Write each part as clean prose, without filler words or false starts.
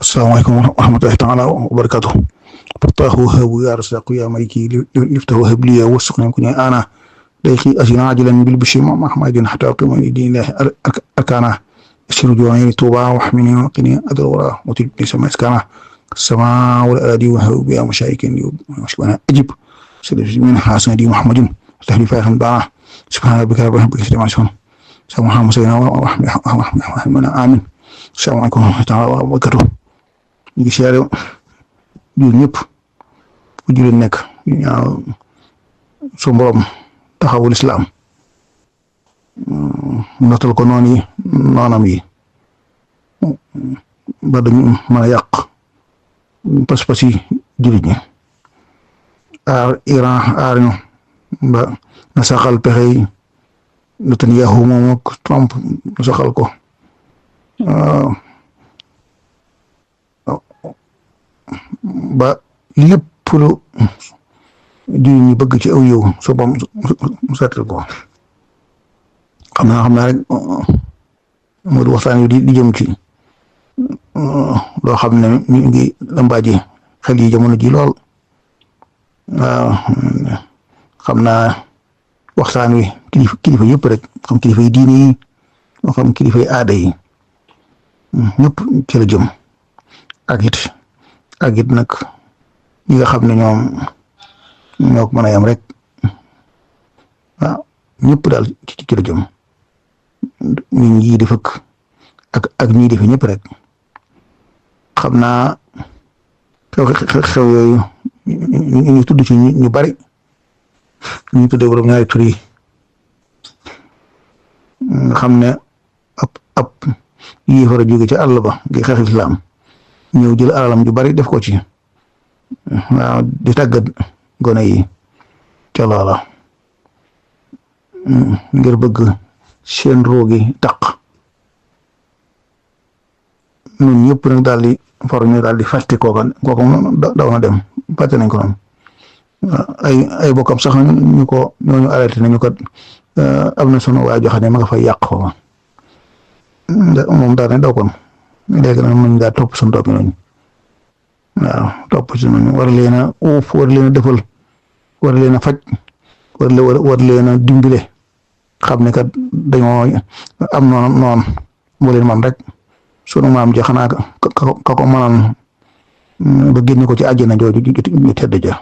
السلام عليكم ورحمة الله تعالى وبركاته. فتاه وهب يا رزاق يا مالكي لفته وهب لي وسقني كني أنا ليخي أجن عاجلا بالبشر محمد حتى أقيم دين الله أركانه أشهد جواني توبا واحمني وقني أدورا وتجني سما إسكانه السماء والأراضي وهب يا مشايكين وشكونا أجب سيد من حسن دي محمد تهلي فاهم دعاه سبحان ربك رب العزة عما يصفون سلام محمد سيدنا ورحمة آمين. السلام عليكم ورحمة الله تعالى وبركاته. ñu ngi siyaare jur ñëpp fu jullit nekk ñaaw su borom taxawul islaam notal ko noonu yi noonam yi ba dañu mën a yàq pas-pas yi jullit ñi aar Iran aar ñu ba na saxal pexe yi Netanyahu moom ak Trump na saxal ko ba lépp lu jullit ñi bëgg ci aw yow so bam seetal ko xam naa rek moo di waxtaan wi di jëm ci loo xam ne mi ngi lambaaji xel yi jamono ji lool waaw xam naa waxtaan wi kilifa yëpp rek xam kilifa yi diine yi moo xam kilifa yi aada yi ñëpp ci la jëm ak it nag ñi nga xam ne ñoo ko mën a yam rek waaw ñëpp daal ci la jëm ñi ñii di fëkk ak ñii di fi ñëpp rek xam naa xew yooyu ñu tudd ci ñu bari ñu tuddee borom ñaari tur yi nga xam ne ab yii fara jóge ci àll ba gi xeex islam ñëw jël alalam ju bari def ko ci waaw di tàggat gone yi ca loola ngir bëgg seen roogi taq ñun ñëpp nag daal di for ñu daal di fàtte kooka daw na dem fàtte nañ ko noonu ay bokkam sax ñooñu arrêté nañu ko am na sunu waay joxe ne ma nga fay yàq ko moom daal ne daw kon léegi nag ñu daal topp suñu topp ñooñu waaw topp ci ñooñu war leen a uuf war leen a defal war leen a faj war leen a dimbile xam ne kat dañoo am noonu moo leen man rek sunu maam ja xanaa ka ko mënoon ba génne ko ci àjjana jooju ñu tedd ja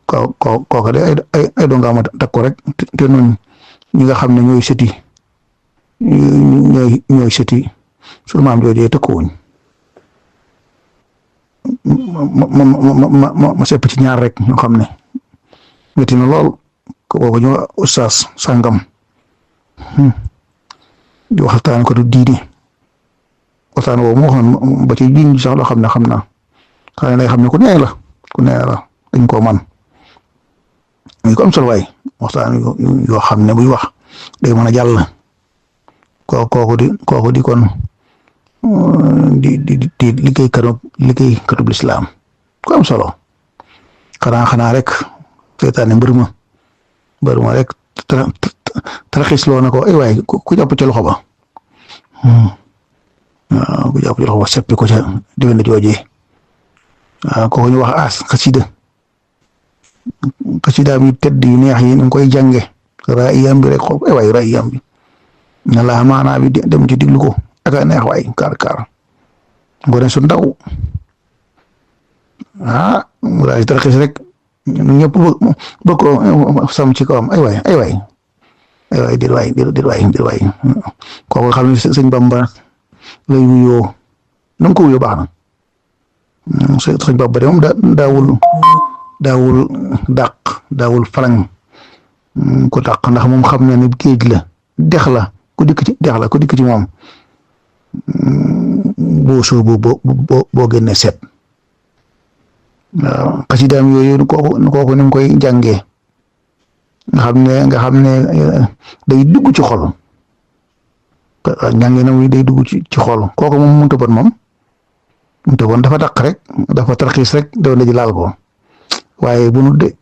kooka de ay dongaama takk ko rek te noonu ñi nga xam ne ñooy sëti sunu maam joojee tëkkuwuñ ma sepp ci ñaar rek ñoo xam ne métti na lool kooku ñu ustaas sàngam di waxtaan ko du diine waxtaan boobu moo xam ba ci jiñ sax loo xam ne xam naa xanaa lay xam ne ku nee la dañ koo man muy ko am solo waay waxtaan yoo xam ne buy wax day mën a jàll kooku di kon di liggéeykatub lislaam ku am solo xanaa rek seetaane mbër ma rek taraxis loo na ko ay waay ku jàpp ca loxo ba waaw ku jàpp ca loxo ba seppi ko ca diggante joojee waaw kooku ñu wax aas xasida bi tedd yu neex yi ñu koy jànge raayam bi rek xool ay waay raayam bi na la maanaa bi dem ci diglu ko ak a neex waay kaar ngone su ndaw mu daal di taraxis rek ñëpp bëgg ko sam ci kawam ay waay dir waay kooku xam ne sëñ Bamba lay wuyoo na nga ko wuyoo baax na sëñ Bamba de moom daawul dàq daawul falang ko dàq ndax moom xam na ne géej la dex la ku dikk ci moom boo soobu boo génne set waaw xasidaam yooyu kooku ni nga koy jàngee nga xam ne day dugg ci xol njàngee na muy day dugg ci xol kooku moom mënut a bon dafa dàq rek dafa tarxiis rek daw la ji laal ko waaye bonut de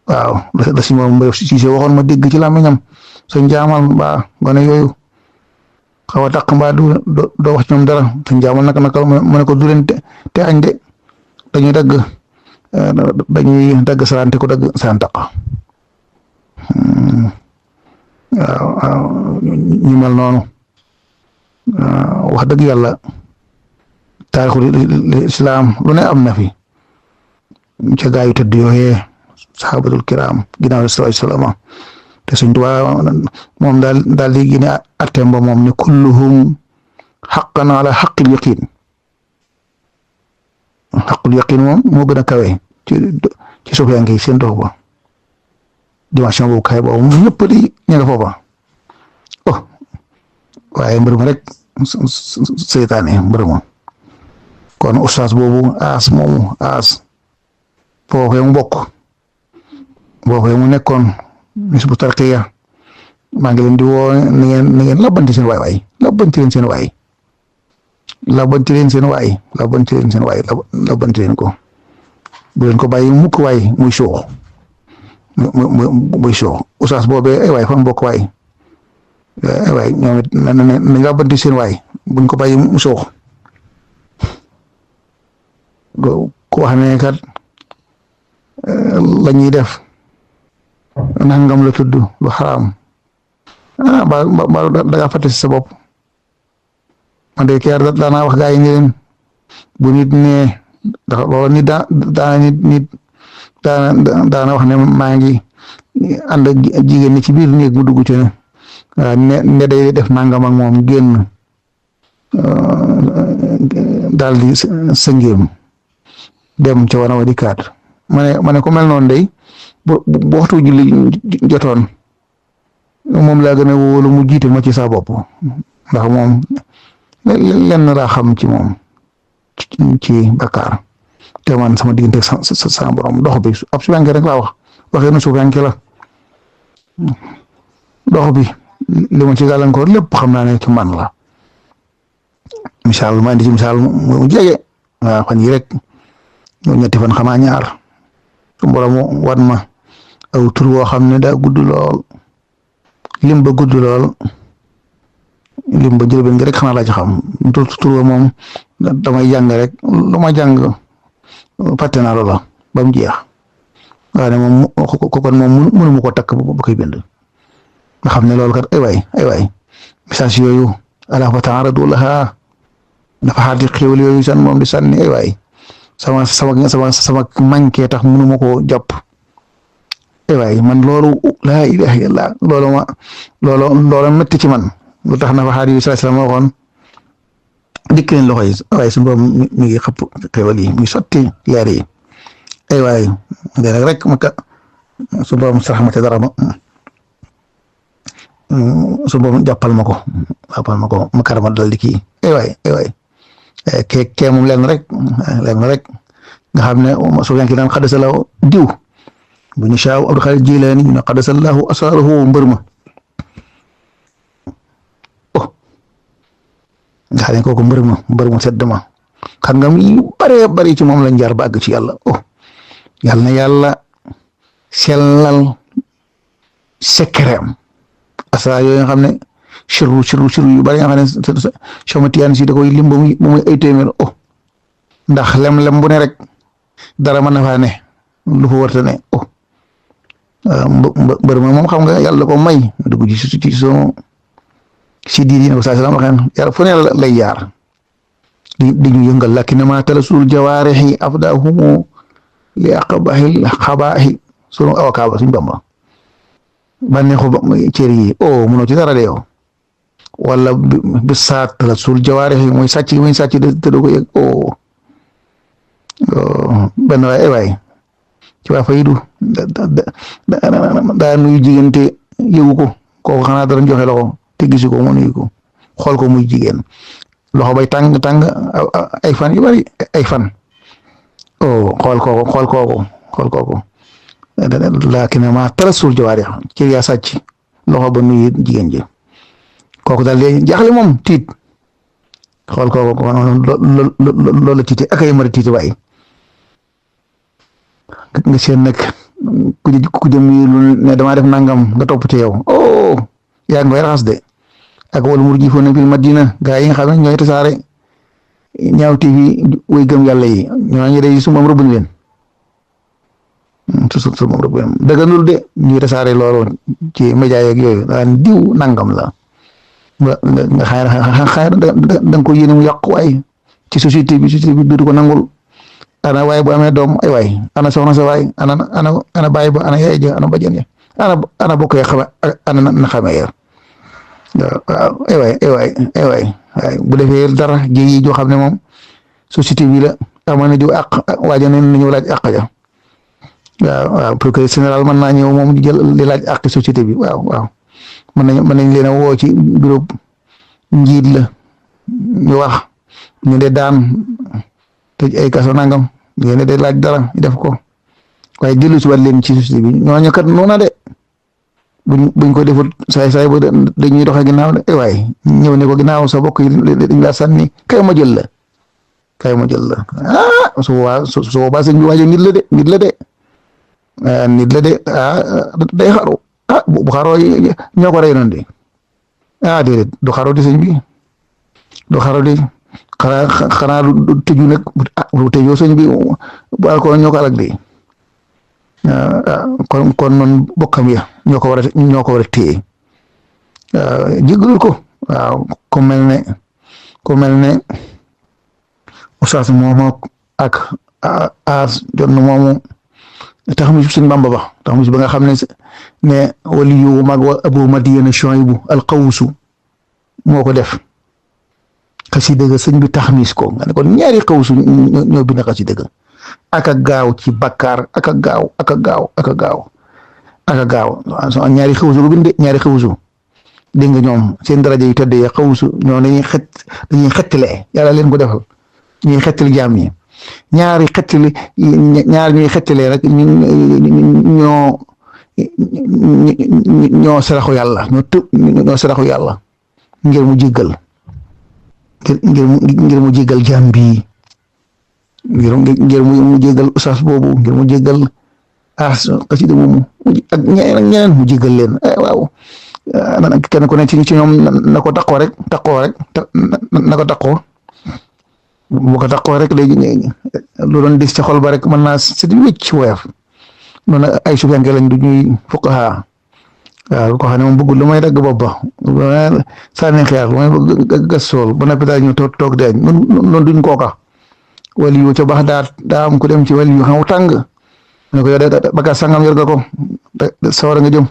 waaw la si moom mbéy si waxoon ma dégg ci làmmiñam sa njaamal mbaa gone yooyu xaw a taq mbaa doo wax ci ñoom dara te njaamal naka mu ne ko du leen te añ de dañuy dagg saraan te ko dagg saraan taq waaw ñu mel noonu wax dëgg yàlla taarixul islaam lu ne am na fi ca gaa yu tëdd yooyee saxaabatul kiraam ginnaaw sallallahu alayhi wa sallam te Sëñ Tuubaa moom daal di génne atteem ba moom ne kulluhum xaqan ala xaqil yaqin xaqul yaqin moom moo gën a kawe ci suufiyanke yi seen dox ba dimension boobu kawe boobu moom ñëpp di ña nga foofa oh waaye mbir ma rek seytaane mbir ma kon ustaas boobu aas foofee mu bokk foofee mu nekkoon Hizbu Tarqiyyah maa ngi leen di woo na ngeen labbanti seen waay labbanti leen seen waay labbanti leen ko bu leen ko bàyyi mukk waay muy suux muy suux ustaas boobee ay waay fa mu bokk waay ay waay ñoom it nañ labbanti seen waay buñ ko bàyyi mu suux ko wax ne kat la ñuy def nangam la tudd lu xaraam ba da nga fàtte si sa bopp man de keer daanaa wax gaa yi ne leen bu nit ne dafa loolu nit daana wax ne maa ngi ànd ak jigéen ñi ci biir néeg mu dugg ci ne day def nangam ak moom génn daal di sëngéem dem ca wana wa di kaat ma ne ko mel noonu day bu waxtu julli jotoon moom laa gën a wóolu mu jiite ma ci saa bopp ndax moom lenn laa xam ci moom ci bakkaar te man sama diggante sa borom dox bi ab suufiyanke rek laa wax waxee na suufiyanke la dox bi li ma ci gàllankoor lépp xam naa ne ci man la misaal ma indi ci misaal mu jege waaw fan yi rek ñetti fan xamaa ñaar su borom wan ma aw tur woo xam ne daa gudd lool lim ba gudd lool lim ba jël benn rek xanaa laa ci xam tur wa moom damay jàng rek lu ma jàng fàtte naa loola ba mu jeex waaye moom kon moom mënu ma ko takk ba koy bind nga xam ne loolu kat ay waay message yooyu ala fa taaradu laha dafa xaati xéwal yooyu san moom di sànni ay waay sama manqué tax mënu ma koo jàpp ay waay man loolu laa ilaha illallah loolu métti ci man lu tax na fa xaati bi sallallahu alayhi wasallam waxoon dikk leen loxo yi waaye su boobu mi ngi xëpp xéwal yi muy sotti leer yi ay waay léeg rek su boobu sarax ma ca dara su boobu jàppal ma ko ma karama dal di kii ay waay kee moom lenn rek nga xam ne su fekkee naan xaddasa la diw bu ñu saaw Abdul Xaadir Jilaani ñu ne xaddasa Allahu asraarahu mbër ma nga xam ne kooku mbër ma sedd ma xam nga mi bare bari ci moom lañ jaar ba àgg ci yàlla yàlla na yàlla sellal sekkereem asraar yooyu nga xam ne sirru yu bari nga xam ne sama tiyaan si da koy lim ba muy ay téeméer ndax lem bu ne rek dara mën na faa ne lu fa warta ne mbër ma moom xam nga yàlla ko may dugg ci soo si diine ko saa salaam waxeen yàlla fu ne lay jaar di ñu yëngal lakin ma talasul jawaarihi afdahumu li aqbahil xabaahi sunu avocat ba suñ Bamba bànneexu cër yi mënoo ci dara de yow wala bi saat talasul jawaarihi mooy sàcc muy sàcc te doo ko yëg benn waay ci waa faydu daa nuyu jigéen te yëgu ko kooku xanaa dara joxe loxo te gisu ko mu nuyu ko xool ko muy jigéen loxo bay tàng ay fan yu bari ay fan xool kooku laakin ma talasul jawaarih ci yaa sàcc loxo ba nuyu jigéen ji kooku daal di jaaxle moom tiit xool kooku loolu la tiite ak ay mari tiite waay nga seen nag ku jëm lu ne damaa def nangam nga topp ci yow yaa ngi koy raxas de ak wal murjifuuna fil madina gaa yi nga xam ne ñooy tasaare ñaawti fi way gëm yàlla yi ñooñu day su moom rëbb na leen su moom rëbb leen dëgganul de ñuy tasaare loolu ci média yeeg yooyu daan diw nangam la nga xaar da nga ko yéene mu yàqu waay ci société bi du ko nangul ana waay bu amee doom ay waay ana soxna sa waay ana baay ba ana yaay ja ana bajjan ja ana bokk ya xame ana na xame ya waaw ay waay bu defee dara jéyi joo xam ne moom société bi la amoon na ju àq waaja ne nañu laaj àq ja waaw procureur général mën naa ñëw moom di laaj àq société bi waaw mën nañ leen a woo ci bureau njiit la ñu wax ñu de daan tëj ay kaso nangam ngeen de laaj dara ñu def ko waaye dellu si waat leen ci société bi ñooñu kat noona de buñ ko defut saay ba dañuy doxe ginnaaw de waaye ñëw ne ko ginnaaw sa bokk yi dañ laa sànni kay ma jël la su boobaa sëñ bi waaje nit la de nit la de day xaru bu xaroo ñoo ko rey noonu de déedéet du xaroo di sëñ bi du xaroo di xanaa du tëju nag bu tëjoo sëñ bi bu ko ñoo ko alag de kon noonu bokkam ya ñoo ko war a téye jégalul ko waaw ku mel ne Oustaz moomu ak as jot na moomu tax mu sëñ Bamba ba tax mu ba nga xam ne waliyu mag wa Abu Madiyana Shuaybu al-Qawsu moo ko def xasida ga sëñ bi taxmis ko nga ne kon ñaari Qawsu ñoo bind xasida ga aka gaaw ci bakkaar aka gaaw ñaari Qawsu ko binde ñaari Qawsu dégg nga ñoom seen daraja yu tëdd ya Qawsu ñoo dañuy xettale yàlla leen ko defal ñuy xettali jaam ñi ñaari xettali ñaar ñuy xettalee rek ñoo saraxu yàlla ñoo saraxu yàlla ngir mu jéggal ngir mu jéggal jaam bi ngir mu jéggal ustaas boobu ngir mu jéggal xasida moomu ak ñeneen mu jéggal leen waaw kenn ku ne ci ñoom na ko taqoo rek na ko taqoo bu ko taqoo rek léegi lu doon dis ca xol ba rek mën naa set wécc woyof noonu ay sufiyanke lañ du ñuy fuqaha waaw ko xam ne moom bëggul lu may dagg bopp ba sànni xeer lu may bëgg gas sool ba noppi daal ñu toog deeñ noonu duñ kooka wali yu ca baax daa am ku dem ci wali yu xam tàng ne ko yow de baka sangam yor nga ko sawara nga jëm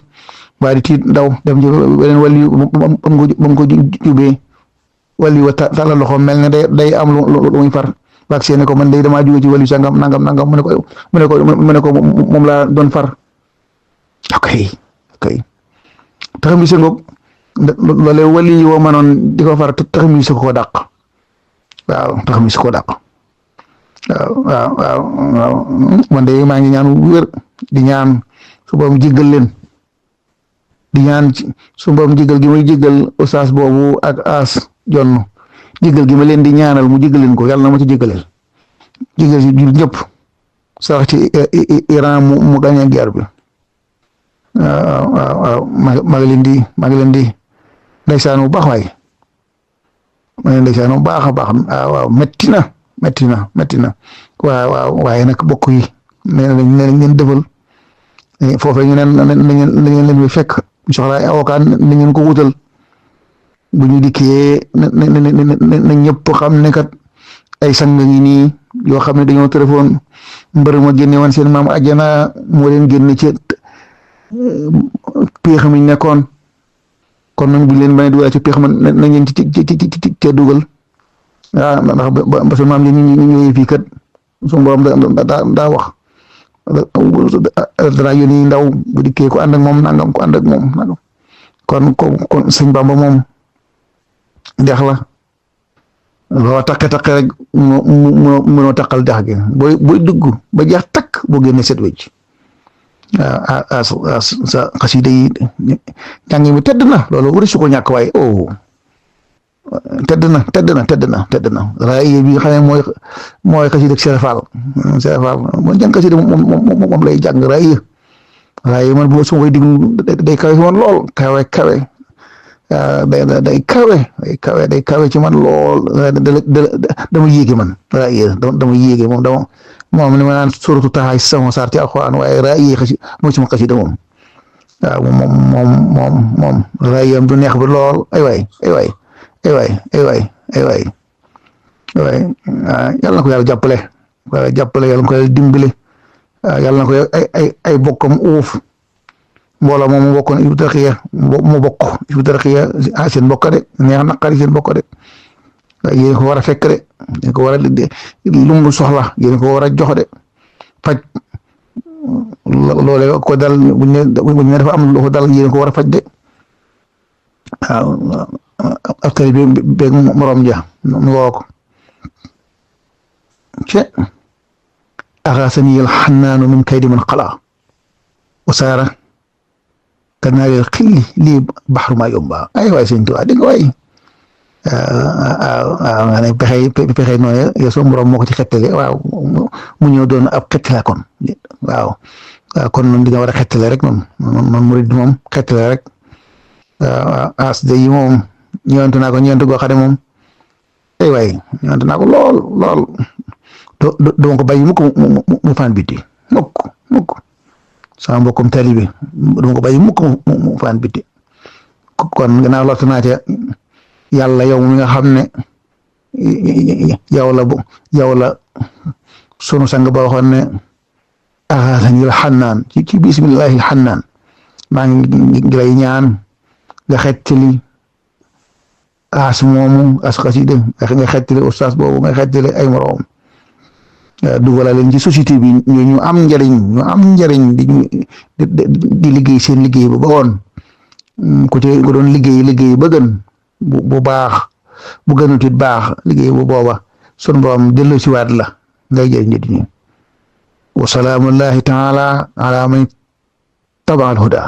waaye di tiit ndaw dem ci beneen wali yu ba mu ko jubee wali wa tàllal loxo mel ne day am lu muy far baag see ne ko man day damaa jóge ci wali sangam nangam mu ne ko moom laa doon far ok tax mi sa ngoog loole wali woo mënoon di ko far tax mi sa ko dàq waaw tax mi sa ko dàq waaw man de maa ngi ñaan wér di ñaan su boobu jéggal leen di ñaan su boobu jéggal gi may jéggal ustaas boobu ak as jonn jéggal gi ma leen di ñaanal mu jéggal leen ko yàlla na ma ci jéggaleel jéggal si jur ñëpp sax ci Iran mu gañe guerre bi waaw maa ngi leen di ndeysaan bu baax waay maa ngi ndeysaan bu baax a baax waaw metti na waaw waaye nag bokk yi nee nañ ngeen defal foofee ñu neen na ngeen leen fi fekk soxla ay avocat na ngeen ko wutal bu ñu dikkee na ñëpp xam ne kat ay sang ngi nii yoo xam ne dañoo téléphone mbër ma génne woon seen maam àjjana moo leen génne ci péex mi nekkoon kon nag bu leen bañ a dugal ci péex ma na ngeen ci dugal waaw ndax ba seen maam yi ñu ñëwee fii kat suñu borom daa wax dara yónni ndaw bu dikkee ko ànd ak moom nangam ko ànd ak moom nangam kon sëñ Bamba moom dex la loo taqe rek mënoo taqal dex gi booy dugg ba jeex takk boo génne set wecc waaw sa xasida yi njàng mi tedd na loolu wari su ko ñàkk waaye tedd na raay bi nga xam ne mooy xasida ak Serap Fall mooy jàng xasida moom lay jàng raay man boo su ma koy diglu day kawe si woon lool kawe day kawe ci man lool dama yéege man raaya dama yéege moom li ma naan suratu Taha sama saar ci alxuraan waaye raaya moo ci ma xasida moom waaw moom raayam du neex bi lool ay waay yàlla na ko yàlla jàppale yàlla na ko yàlla dimbale yàlla na ko ay bokkam uuf mbooloo moom mu bokkoon Hizbut Tarqiyyah mu bokk Hizbut Tarqiyyah seen bokk de neex naqari seen bokk de yéen ko war a fekk de yéen ko war a lu mu soxla yéen ko war a jox de faj loolee ko dal buñ ne dafa am lu ko dal yéen ko war a faj de waaw ab tali beeg morom ja nu woo ko ce axaasani al xannaanu min kaydi man xalaa wasaara kannaareel xilli lii baxru maa yomba ay waay sëñ Tuubaa dégg nga waay waaw nga ne pexe nooye yow soo borom moo ko ci xettale waaw mu ñëw doon ab xettala kon waaw kon noonu di nga war a xettale rek noonu murid moom xettale rek waaw as de yi moom ñëwantu naa ko ñëwantu goo xam ne moom ay waay ñëwantu naa ko lool duma ko bàyyi mukk mu fan biti mukk sama mbokkum taalibe duma ko bàyyi mukk mu fan biti kon gannaaw lott naa ca yàlla yow mi nga xam ne yow la sunu sang ba waxoon ne axaasani xannaan ci bismillahi xannaan maa ngi lay ñaan nga xettali as moomu as xasida nga xettali ustaas boobu nga xettali ay moroom dugalal leen ci société bi ñu am njariñ di liggéey seen liggéey ba woon ku doon liggéey ba gën bu baax bu gënut it baax liggéey bu booba sunu borom dellu si waat la ngay jëriñ nit ñi wa salaamullahi taala ala man tabaa al huda